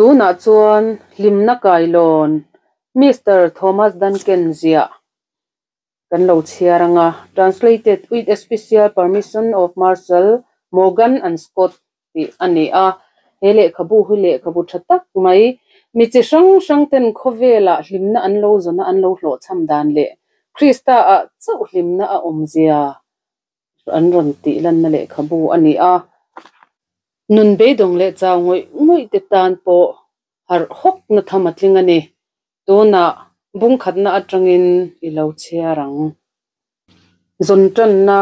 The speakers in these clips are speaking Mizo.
Tunah chuan hlimna kailawn Mister Thomas Duncan ziah kan lo chhiar ang a, Translated with a special permission of Marshall, Morgan and Scott tih a ni a. He lehkhabu hi lehkhabu tha tak mai, mi chi hrang hrang ten khawvelah hlimna an lo zawna an lo hlawhchham dan leh Krista ah chauh hlimna a awmzia an rawn tih lanna lehkhabu a ni a. Nun beidawng leh chau ngawih ngawih te tan pawh harh hawkna tham a tling a ni. Tunah bungkhatna atangin i lo chhiar ang. Zawn tanna,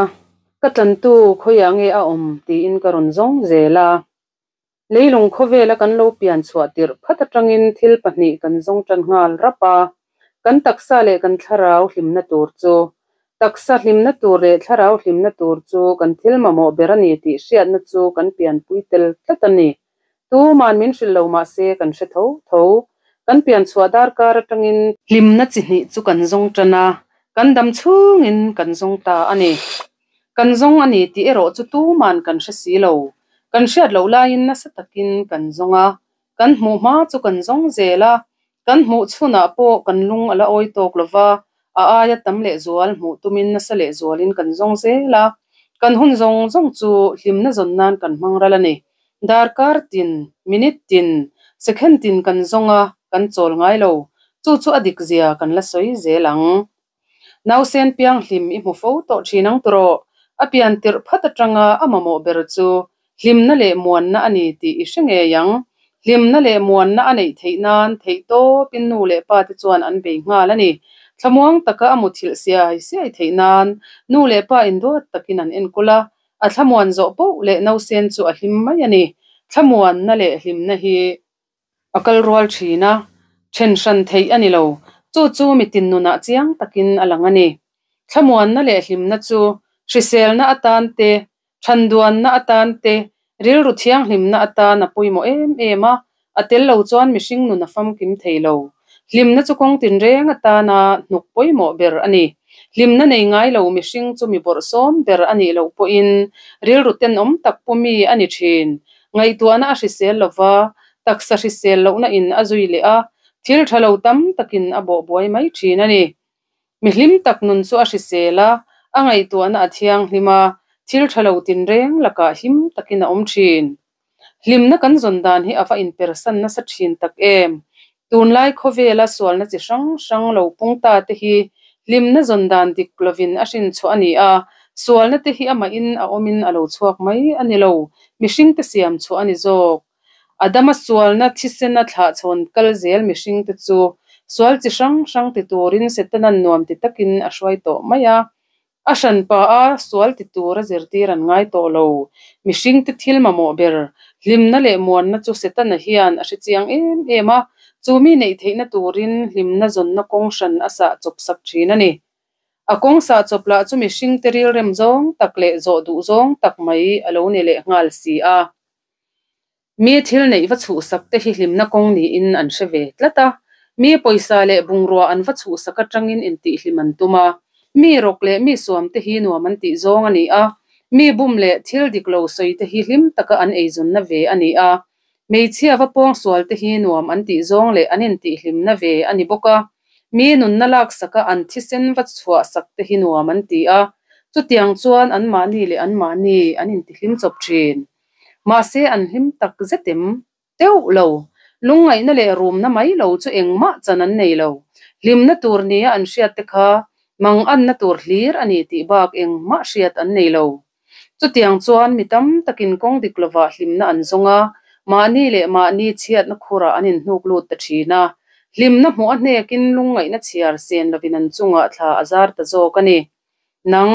Ka tlantu khawiah nge a awm tiin ka rawn zawng zel a. Leilung khawvela kan lo pian chhuah tirh phat atangin thil pahnih kan zawng tan nghal rap a, kan taksa leh kan thlarau hlimna tur chu. Taksa hlimna tur leh thlarau hlimna tur chu kan thil mamawh ber a ni tih hriatna chu kan pianpui tel tlat a ni. Tuman min hrilh lo mah se kan hre tho tho. Kan pian chhuah darkar atangin. Hlimna chi hnih chu kan zawng tan a, kan dam chhungin kan zawng ta a ni. Kan zawng a ni tih erawh chu tuman kan hre si lo. Kan hriat loh laiin nasa takin kan zawng a, kan hmuh hma chu kan zawng zel a, kan hmuh chhunah pawh kan lung a la awi tawk lo va, a aia tam lehzual hmuh tumin nasa lehzualin kan zawng zel a, kan hun zawng zawng chu hlimna zawn nan kan hmang ral a ni. Darkar tin, minute tin, second tin kan zawng a, kan chawl ngai lo. Chu chu a dik zia kan la sawi zel ang. Nausen pianghlim i hmu fo tawh thin ang tawh. A pian tirh phat atanga a mamawh ber chu hlimna leh muanna a ni tih i hre ngei ang. Hlimna leh muanna a neih theih nan theihtawpin nu leh pa te chuan an bei nghal a ni. Thlamuang taka a muthilh siai siai theih nan nu leh pa induat takin an enkawl a, a thlamuan zawh poh leh nausen chu a hlim mai a ni. Thlamuanna leh hlimna hi A kal rual thin a, then hran theih a ni lo. Chu chu mitin nunah chiang takin a lang a ni. Thlamuanna leh hlimna chu hriselna atan te, thanduanna atan te, rilru thianghlimna atan a pawimawh em em a, a tel lo chuan mihring nun a famkim thei lo. Hlimna chu kawng tinreng atana hnuk pawimawh ber a ni. Hlimna nei ngai lo mihring chu mi bawrhsawm ber a nih loh pawhin rilru tenawm tak pu mi a ni thin. Ngaihtuahna a hrisel lo va, taksa hrisel lohna in a zui leh a, thil tha lo tam takin a bawh buai mai thin a ni. Mi hlim tak nun chu a hrisel a, a ngaihtuahna a thianghlim a, thil tha lo tinreng lakah him takin a awm thin. Hlimna kan zawn dan hi a va inpersan nasa thin tak em? Tunlai khawvela sualna chi hrang hrang lo pung ta te hi hlimna zawn dan dik lovin a hrinchhuah a ni a, sualna te hi amahin a awmin a lo chhuak mai a ni lo, mihring te siam chhuah a ni zawk. Adama sualna thisena thlahchhawn kal zel mihring te chu sual chi hrang hrang ti turin Setana'n nuam ti takin a hruai tawh mai a, A hranpa a sual ti tur a zirtir an ngai tawh lo. Mihringte thil mamawh ber, hlimna leh muanna chu Setana hian a hrechiang em em a, chu mi neih theihna turin hlimna zawnna kawng hran a sah chawp sak thin a ni. A kawng sah chawp lah chu mihringte rilrem zawng tak leh zawh duh zawng tak mai a lo ni leh nghal si a. Mi thil neih va chhuhsak te hi hlimna kawng niin an hre ve tlat a. Mi pawisa leh bungrua an va chhuhsak atangin intihhlim an tum a. Mi rawk leh mi suam te hi nuam an tih zawng a ni a. Mi bum leh thil dik lo sawi te hi hlim taka an eizawnna ve a ni a. Hmeichhia va pawngsual te hi nuam an tih zawng leh an intihhlimna ve a ni bawk a. Mi nunna laksaka an thisen va chhuahsak te hi nuam an ti a. Chutiang chuan anmahni leh anmahni an intihlim chawp thin. Mahse an hlim tak zet em? Teuh lo. Lungngaihna leh rumna mai lo chu engmah chan an nei lo. Hlimna tur nia an hriat te kha manganna tur hlir a ni tih bak engmah hriat an nei lo. Chutiang chuan mi tam takin kawng dik lovah hlimna an zawng a, mahni leh mahni chhiatna khurah an inhnuk lut ta thin a. Hlimna hmuh a hnekin lungngaihna chhiar sen lovin an chungah thla a zar ta zawk a ni. Nang,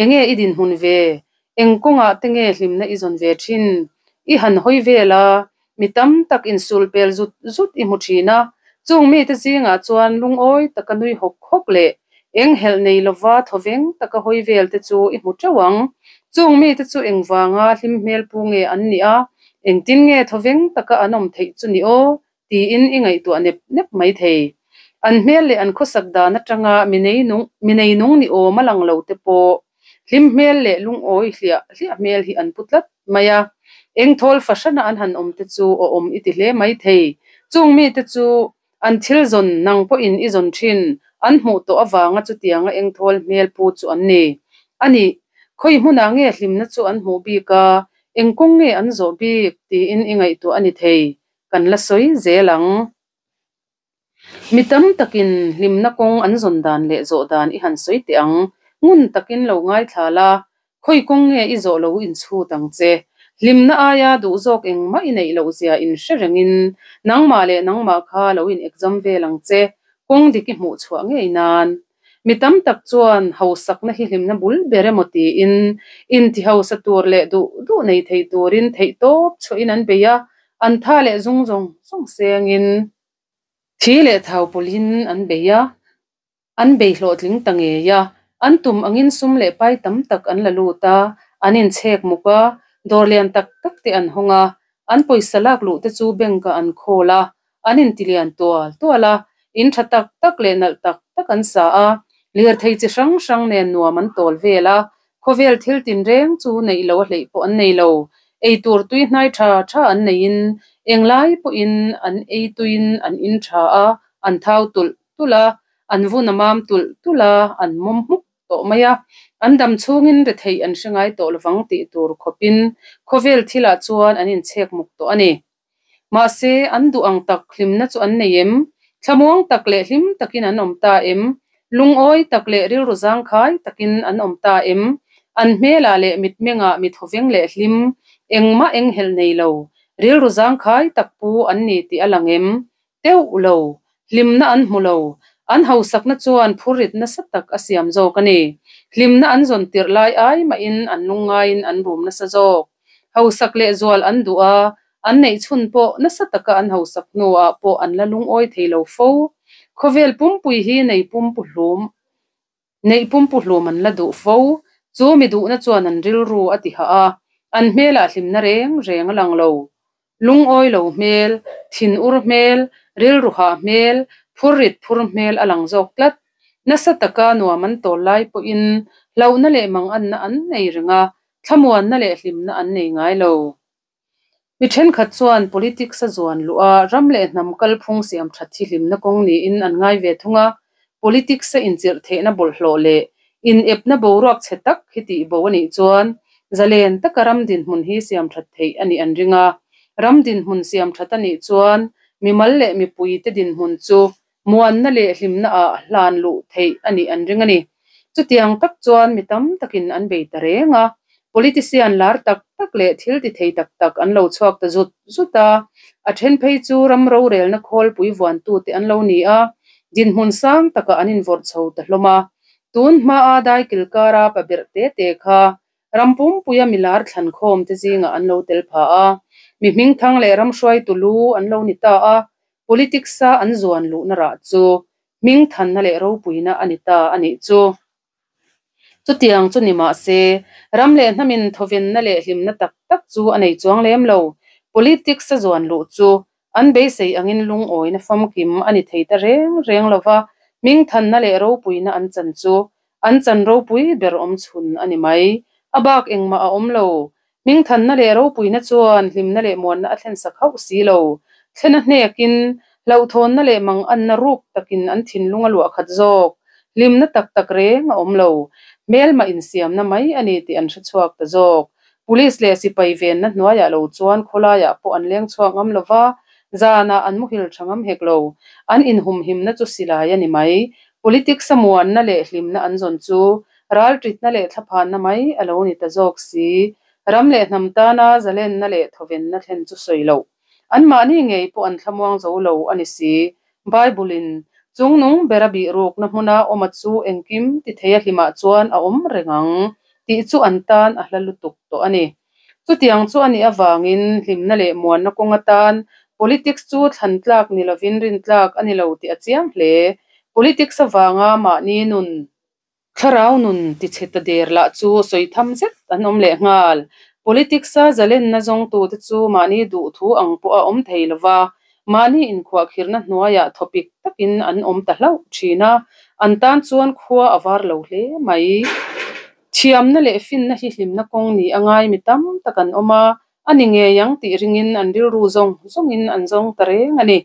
enge i dinhmun ve? Eng kawngah te nge hlimna i zawn ve thin? I han hawi vel a, mi tam tak insul pel zut zut i hmu thin a, chung mite zingah chuan lungawi taka nui hawk hawk leh eng helh nei lova thawveng taka hawi vel te chu i hmu teuh ang. Chung mite chu engvanga hlim hmel pu nge an nih a, engtin nge thawveng taka an awm theih chu ni aw? tiin i ngaihtuah nep nep mai thei. An hmel leh an khawsak dan atanga mi neinung mi neinung ni awm a lang lo te pawh hlim hmel leh lungawi hliah hliah hmel hi an pu tlat mai a. Eng thawl fahrana an han awm te chu awm i ti hle mai thei. Chung mite chu an thil zawn nang pawhin i zawn thin an hmuh tawh avanga chutianga engthawl hmel pu chu an ni. A nih, khawi hmunah nge hlimna chu an hmuh bik a, eng kawng nge an zawh bik tiin i ngaihtuah a ni thei. Kan la sawi zel ang. Mi tam takin hlimna kawng an zawn dan leh zawh dan i han sawi teh ang. Ngun takin lo ngaithla la, khawi kawng nge i zawh lo inchhut ang che. Hlimna aia duh zawk engmah i neih loh zia in hre rengin nangmah leh nangmah kha lo in exam vel ang che, kawng dik i hmuh chhuah ngei nan. Mi tam tak chuan hausakna hi hlimna bul ber emaw tiin inti hausa tur leh duh duh nei thei turin theihtawp chhuahin an bei a, an tha leh zung zawng zawng sengin. Thi leh thau pawlhin an bei a, an bei hlawhtling ta ngei a, an tum angin sum leh pai tam tak an la lut a, an inchhek muk a, dawr lian tak tak te an hawng a, an pawisa lak luh te chu bank ah an khawl a, an intilian tual tual a, in tha tak tak leh nalh tak tak an sa a, lirthei chi hrang hrang nen nuam an tawl vel a, khawvel thil tinreng chu neih lo a hleih pawh an nei lo, ei tur tui hnai tha tha an neiin englai pawhin an ei tuiin an in tha a, an thau tulh tulh a, an vun a mam tulh tulh a, an mawm hmuk tawh mai a, an dam chhungin retheih an hre ngai tawh lovang tih tur khawpin khawvel thilah chuan an inchhek muk tawh a ni. Mahse, an duh ang tak hlimna chu an nei em? Thlamuang tak leh hlim takin an awm ta em? Lungawi tak leh rilru zangkhai takin an awm ta em? An hmelah leh mitmengah mi thawveng leh hlim, engmah enghelh nei lo, rilru zangkhai tak pu an ni tih a lang em? Teuh lo, hlimna an hmu lo. An hausakna chuan phurrit nasa tak a siam zawk a ni. Hlimna an zawn tirh lai ai mahin an lungngaiin an rum nasa zawk. Hausak leh zual an duh a, an neih chhun pawh nasa taka an hausak hnuah pawh an la lungawi thei lo fo. Khawvel pumpui hi nei pumpu hlum Neih pumpu hlum an la duh fo. Chu mi duhna chuan an rilru a ti hah a, an hmelah hlimna reng reng a lang lo. Lungawi lo hmel, thin ur hmel, rilru hah hmel, phurrit phur hmel a lang zawk tlat. Nasa taka nuam an tawl lai pawhin hlauhna leh manganna an nei reng a, thlamuanna leh hlimna an nei ngai lo. Mi thenkhat chuan politics a zuan luh a, ram leh hnam kalphung siam that hi hlimna kawng niin an ngai ve thung a. Politics a inchirh theihna bawlhhlawh leh inepna boruak chhe tak hi tih bo a nih chuan zalen taka ram dinhmun hi siam that theih a nih an ring a. Ram dinhmun siam that a nih chuan mimal leh mipuite dinhmun chu muanna leh hlimna ah hlan luh theih a nih an ring a ni. Chutiang tak chuan mi tam takin an bei ta reng a, politician lar tak tak leh thil ti thei tak tak an lo chhuak ta zut zut a, a then phei chu ram rorelna khawlpui vuantute an lo ni a, dinhmun sang takah an invawrh chho ta hlawm a. Tun hmaa daikil kara pa berh te te kha Ram pumpuia milar thlankhawm te zingah an lo tel pha a, mi hmingthang leh ram hruaitu lu an lo ni ta a, politics-a an zuan luhna rah chu hmingthanna leh ropuina a ni ta a nih chu. Chutiang chu ni mah se, ram leh hnamin thawvenna leh hlimna tak tak chu a nei chuang lem lo. Politics-a zuan luh chu an beisei angin lungawina famkim a ni thei ta reng reng lo va, hmingthanna leh ropuina an chan chu An chan ropui ber awm chhun a ni mai. A bak engmah a awm lo. Hmingthanna leh ropuina chuan hlimna leh muanna a thlen sak hauh si lo. Thlena hnekin, hlauhthawnna leh manganna ruk takin an thinlung a luah khat zawk. Hlimna tak tak reng a awm lo. Hmelmah insiamna mai a ni tih an hre chhuak ta zawk. Police leh sipai venna hnuaiah lo chuan khawlaiah pawh an leng chhuak ngam lo va, zanah an muhil tha ngam hek lo. An inhumhimna chu silai a ni mai. Politics a muanna leh hlimna an zawn chu ralṭitna leh thlaphanna mai a lo ni ta zawk si. Ram leh hnam tana zalenna leh thawvenna thlen chu sawi loh. Anmahni ngei pawh an thlamuang zo lo a ni si. Bible-in, Chungnung bera bihrukna hmuna awma chu engkim ti thei a hlimah chuan a awm reng ang, tih chu an tan a hla lutuk tawh a ni. Chutiang chu a nih avangin hlimna leh muanna kawng atan politics chu thlan tlak ni lovin rin tlak a ni lo tih a chiang hle. Politics avanga mahni nun, thlarau nun tichhe ta der lah chu sawi tham zet an awm leh nghal. Politics-a zalenna zawngtute chu mahni duhthu ang pawh a awm thei lova, mahni inkhuahkhirhna hnuaiah thawpik takin an awm ta hlauh thin a, an tan chuan khua a var lo hle mai. Thiamna leh finna hi hlimna kawng ni a ngai mi tam tak an awm a, A ni ngei ang tih ringin an rilru zawng zawngin an zawng ta reng a ni.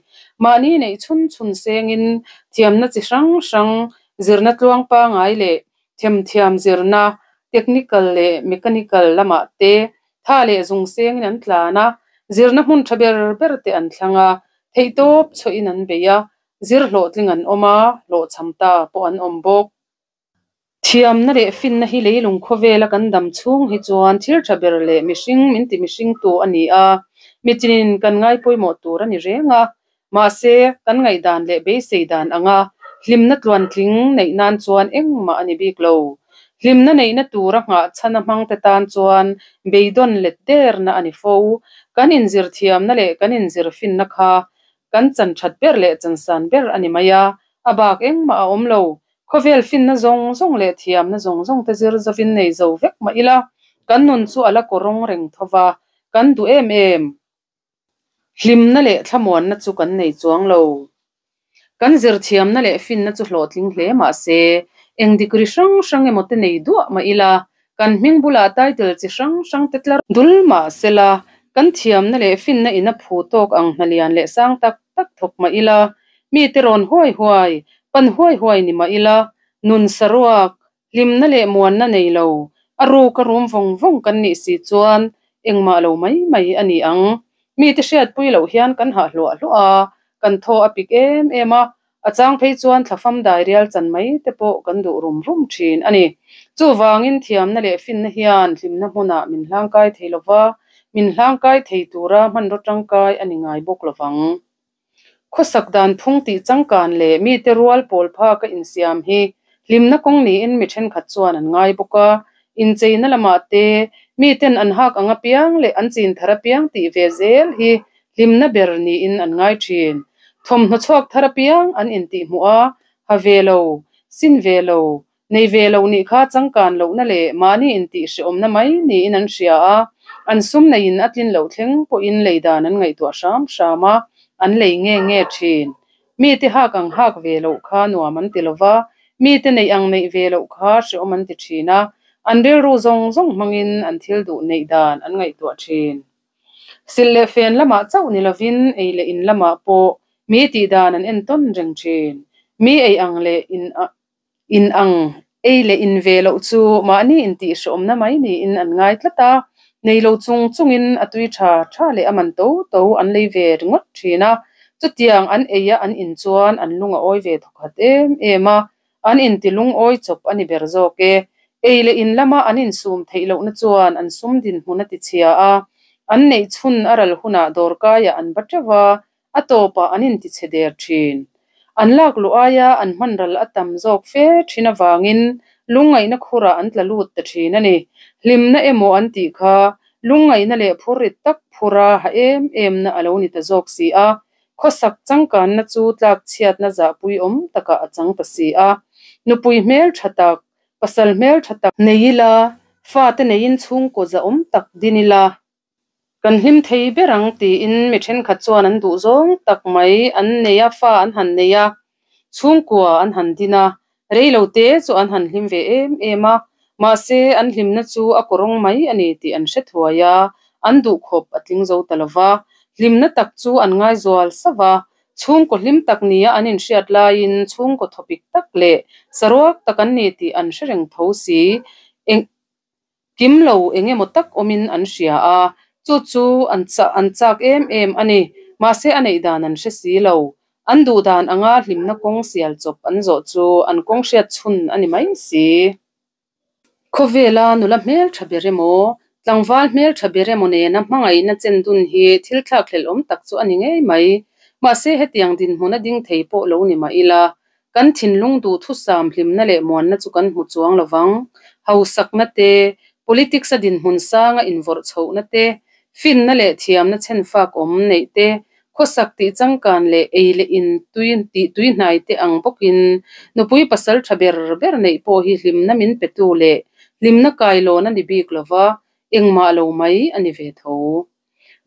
Mahni neih chhun chhun sengin thiamna chi hrang hrang, zirna tluang pangai leh themthiam zirna, technical leh mechanical lamah te tha leh zung sengin an tlan a, zirna hmun tha ber ber te an thlang a, theihtawp chhuahin an bei a, zir hlawhtling an awm a, hlawhchham ta pawh an awm bawk. Thiamna leh finna hi leilung khawvela kan dam chhung hi chuan thil tha ber leh mihring min ti mihringtu a ni a, mitinin kan ngai pawimawh tur a ni reng a. Mahse, kan ngaihdan leh beisei dan anga hlimna tluantling neih nan chuan engmah a ni bik lo. Hlimna neihna tura nghah chhana hmangte tan chuan beidawn let derna a ni fo. Kan inzir thiamna leh kan inzir finna kha kan chan that ber leh chan san ber a ni mai a, a bak engmah a awm lo. Khawvel finna zawng zawng leh thiamna zawng zawng te zir zovin nei zo vek mah ila, kan nun chu a la kawrawng reng tho va, kan duh em em. Hlimna leh thlamuanna chu kan nei chuang lo. Kan zirthiamna leh finna chu hlawhtling hle mah se, eng degree hrang hrang emaw te nei duah mah ila, kan hming bulah title chi hrang hrang te tlar dul mah sela, kan thiamna leh finna in a phu tawk ang hna lian leh sang tak tak thawk mah ila, mite rawn huai huai, pan huai huai ni mah ila, nun saruak, Hlimna leh muanna nei lo, a ruk a rum vawng vawng kan nih si chuan engmah lo mai mai a ni ang. Mite hriatpui loh hian kan hah hluah hluah a, kan thaw a pik em em a, a chang phei chuan thlafam dai rial chan mai te pawh kan duh rum rum thin a ni. Chuvangin thiamna leh finna hian hlimna hmunah min hlangkai thei lova, min hlangkai thei tura hmanraw tangkai a ni ngai bawk lovang. Khawsak dan phung tih changkan leh mite rual pawl phaka insiam hi hlimna kawng niin mi thenkhat chuan an ngai bawk a. Incheina lamah te miten an hak ang apiang leh an chin thar apiang tih ve zel hi hlimna ber niin an ngai thin. Thawmhnaw chhuak thar apiang an intihhmuh a, ha ve lo, sin ve lo, Nei ve lo nih kha changkan lohna leh mahni intihhrehawmna mai niin an hria a, an sum neiin a tlin loh thleng pawhin lei dan an ngaihtuah hram hram a, an lei nge nge thin. Mite hak ang hak ve loh kha nuam an ti lova, mite neih ang neih ve loh kha hrehawm an ti thin a, an rilru zawng zawng hmangin an thil duh neih dan an ngaihtuah thin. Silh leh fen lamah chauh ni lovin ei leh in lamah pawh mi tih dan an entawn reng thin. Mi ei ang leh in In ang ei leh in ve loh chu mahni intihhrehawmna mai niin an ngai tlat a, nei lo chung chungin a tui tha tha leh a man to to an lei ve ringawt thin a. Chutiang an ei a an in chuan an lung a awi ve thawkhat em em a, an inti lungawi chawp a ni ber zawk e. Ei leh in lama an insum theih lohna chuan an sum dinhmun a tichhia a, an neih chhun a ral hunah dawrkaiah an ba teuh a, A tawpah an intichhe der thin. An lak luh aia an hman ral a tam zawk fe thin avangin lungngaihna khurah an tla lut ta thin a ni. Hlimna emaw an tih kha lungngaihna leh phurrit tak phura ha em emna a lo ni ta zawk si a. Khawsak changkanna chu tlakchhiatna zahpui awm takah a chang ta si a. Nupui hmel tha tak, pasal hmel tha tak nei ila, fate neiin chhungkaw zahawm tak din ila. Kan hlim thei ber ang tiin mi thenkhat chuan an duh zawng tak mai an nei a, fa an han nei a, chhungkua an han din a, rei lo te chu an han hlim ve em em a, mahse an hlimna chu a kawrawng mai a ni tih an hre thuai a, an duhkhawp a tling zo ta lo va, hlimna tak chu an ngaizual sauh a, chhungkaw hlim tak nia an inhriat laiin chhungkaw thawpik tak leh saruak tak an ni tih an hre reng tho si. Eng. Kim lo eng emaw tak awmin an hria a, chu chu an chah an chak em em a ni. Mahse a neih dan an hre si lo. An duh dan anga hlimna kawng sial chawp an zawh chu an kawng hriat chhun a ni mai si. Khawvela nula hmel tha ber emaw, tlangval hmel tha ber emaw nena hmangaihna chen dun hi thil thlakhlelh awm tak chu a ni ngei mai. Mahse hetiang dinhmun a ding thei pawh lo ni mah ila, Kan thinlung duhthusam hlimna leh muanna chu kan hmu chuang lo vang. Hausakna te, politics a dinhmun sanga invawrh chhohna te, finna leh thiamna chhenfak awm neih te, khawsak tih changkan leh ei leh in tui tih tui hnai te ang bawkin nupui pasal tha ber ber neih pawh hi hlimna min petu leh hlimna kailawn a ni bik lo va, engmah lo mai a ni ve tho.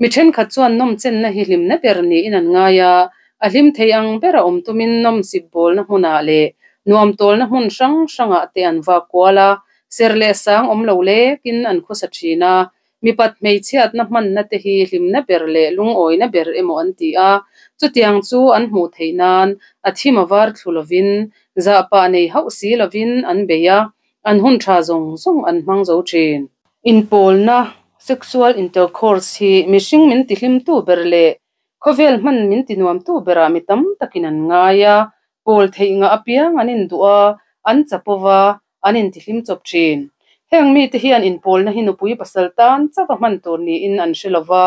Mi thenkhat chuan nawmchenna hi hlimna ber niin an ngai a, a hlim thei ang bera awm tumin nawmsip bawlna hmunah leh nuamtawlna hmun hrang hrangah te an vak kual a, ser leh sang awm lo lekin an khawsa thin a. Mipat hmeichhiatna hmanna te hi hlimna ber leh lungawina ber emaw an ti a, chutiang chu an hmuh theih nan a thim a var thlu lovin, zahpah nei hauh si lovin an bei a, an hun tha zawng zawng an hmang zo thin. Inpawlna, sexual intercourse, hi mihring min tihlimtu ber leh khawvel hman min tinuamtu berah mi tam takin an ngai a, pawl theih ngah apiang an induh a, an chapo va, an intihlim chawp thin. Heng mite hian inpawlna hi nupui pasal tan chauh a hman tur niin an hre lo va,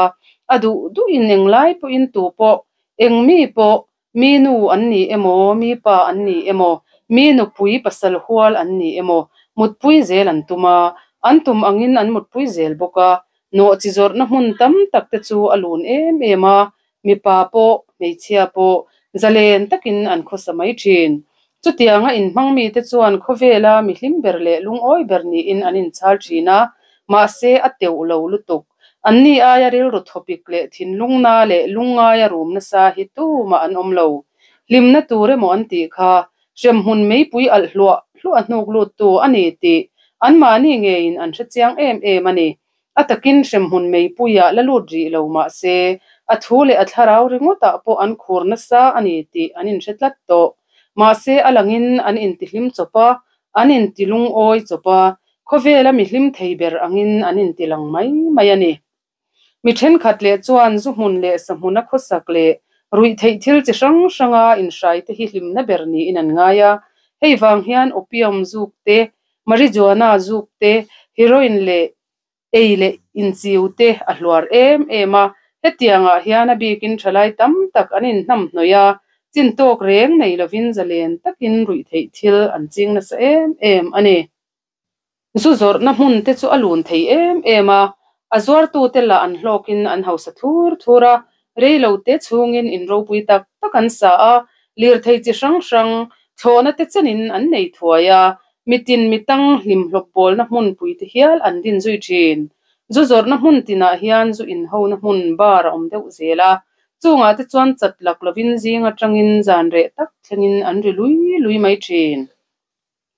a duh duhin englai pawhin tu pawh, eng mi pawh, mi nu an ni emaw, mi pa an ni emaw, mi nupui pasal hual an ni emaw, mutpui zel an tum a, an tum angin an mutpui zel bawk a, nawhchi zawrhna hmun tam tak te chu a lun em em a, mipa pawh, hmeichhia pawh zalen takin an khawsa mai thin. Chutianga inhmang mite chuan khawvela mi hlim ber leh lungawi ber niin an inchhal thin a, mahse a teuh lo lutuk. Anni aia rilru thawpik leh thinlungna leh lungngaia rum nasa hi tumah an awm lo. Hlimna tur emaw an tih kha hremhmun meipui alh hluah hluah hnuk luttu a ni tih anmahni ngeiin an hrechiang em em a ni. A takin hremhmun meipuiah la lut rih lo mah se, a thu leh a thlarau ringawtah pawh an khur nasa a ni tih an inhre tlat tawh. Mahse, a langin an intihlim chawp a, an intilungawi chawp a, khawvela mi hlim thei ber angin an intilang mai mai a ni. Mi thenkhat leh chuan zu hmun leh sa hmuna khawsak leh ruihtheih thil chi hrang hranga inhraite hi hlimna ber niin an ngai a. Hei vang hian opium zuk te, marijuana zuk te, heroin leh ei leh inchiu te a hluar em em a. Hetiangah hian a bikin thalai tam tak an inhnamhnawih a, chintawk reng nei lovin zalen takin ruihtheih thil an ching nasa em em a ni. Zu zawrhna hmun te chu a lun thei em em a, a zuartute lah an hlawkin an hausa thur thur a, reilo te chhungin in ropui tak tak an sa a, lirthei chi hrang hrang, thlawhna te chenin an nei thuai a, mitin mitang hlimhlawp bawlna hmunpui te hial an din zui thin. Zu zawrhna hmun tinah hian zu inhona hmun bar a awm deuh zel a, chungah te chuan chat lak lovin zing atangin zan reh tak thlengin an ri lui lui mai thin.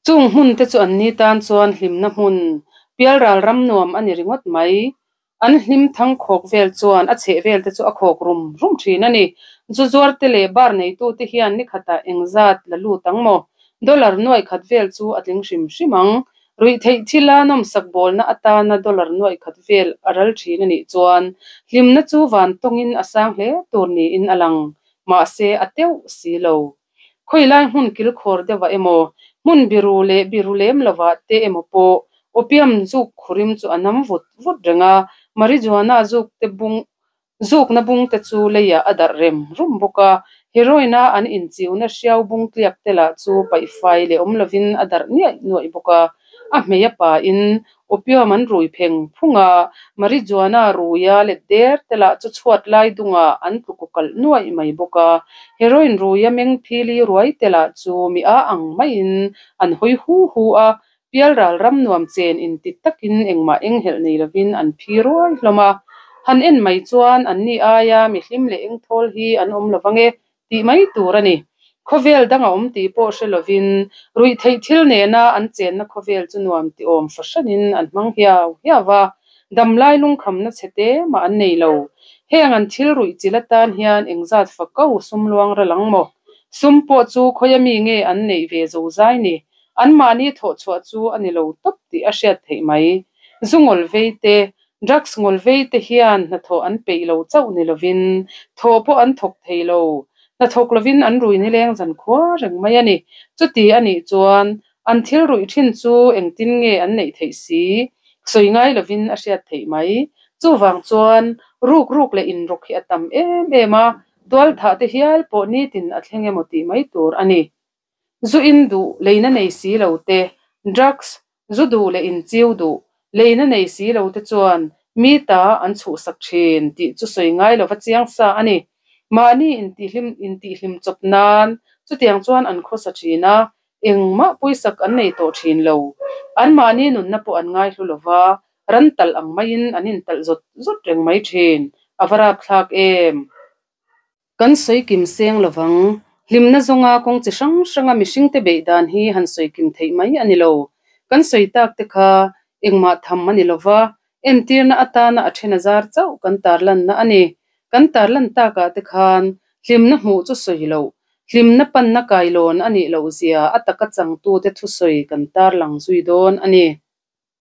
Chung hmun te chu anni tan chuan hlimna hmun, pialral ram nuam a ni ringawt mai. An hlim thang khawk vel chuan a chheh vel te chu a khawk rum rum thin a ni. Zu zuar te leh bar neitu te hian nikhatah engzat la lut ang maw? Dollar nuaih khat vel chu a tling hrim hrim ang. Ruihtheih thila nawmsak bawlna atana dollar nuaih khat vel a ral thin a nih chuan hlimna chu van tawngin a sang hle tur niin a lang. Mahse a teuh si lo. Khawilai hmun kilkhawr deuhah emaw, hmun biru leh biru lem lovah te emaw pawh opium zuk khurim chu a nam vut vut reng a, marijuana zuk te bung zukna bung te chu leiah a darh rem rum bawk a, heroin-a an inchiuna hriau bung tliak te lah chu paihfai leh awm lovin a darh niaih nuaih bawk a. A hmei a pain opium an rui pheng phung a, marijuana ruia let der te lah chu chhuat lai dungah an tlu kalh nuaih mai bawk a. Heroin ruia meng phili ruai te lah chu mi a ang maiin an hawi hu hu a, pialral ram nuam chen inti takin engmah enghelh nei lovin an phi ruai hlawm a. Han en mai chuan anni aia mi hlim leh engthawl hi an awm lo vang e tih mai tur a ni. Khawvel dang a awm tih pawh hre lovin ruihtheih thil nena an chenna khawvel chu nuam ti awm fahranin an hmang hiau hiau a, damlai lungkhamna chhe te mah an nei lo. Heng an thil ruih chil atan hian engzat fako sum luang ral ang maw? Sum pawh chu khawia mi nge an neih ve zo zai ni? Anmahni thawhchhuah chu a ni lo tawp tih a hriat theih mai. Zu ngawl vei te, drugs ngawl vei te hian hnathawh an peih lo chauh ni lovin thawh pawh an thawk thei lo. Hnathawk lovin an rui nileng zan khua reng mai a ni. Chuti a nih chuan an thil ruih thin chu engtin nge an neih theih si? Sawi ngai lovin a hriat theih mai. Chuvang chuan ruk ruk leh inrawk hi a tam em em a, tualthah te hial pawh nitin a thleng emaw tih mai tur a ni. Zu in duh leina nei si lo te, drugs zu duh leh inchiu duh leina nei si lo te chuan mi ta an chhuhsak thin tih chu sawi ngai lova chiang sa a ni. Mahni intihlim intihhlim chawp nan chutiang chuan an khawsa thin a, engmah pawisak an nei tawh thin lo. Anmahni nunna pawh an ngaihlu lova, ran talh ang maiin an intalh zawt zawt reng mai thin. A va rapthlak em! Kan sawi kim seng lovang. Hlimna zawnga kawng chi hrang hranga mihringte beih dan hi han sawi kim theih mai a ni lo. Kan sawi tak te kha engmah tham a ni lova, Entirna atana a then a zar chauh kan tarlanna a ni. Kan tarlan takah te khan hlimna hmuh chu sawi loh, hlimna panna kailawn a nih loh zia a taka changtute thusawi kan tarlang zui dawn a ni.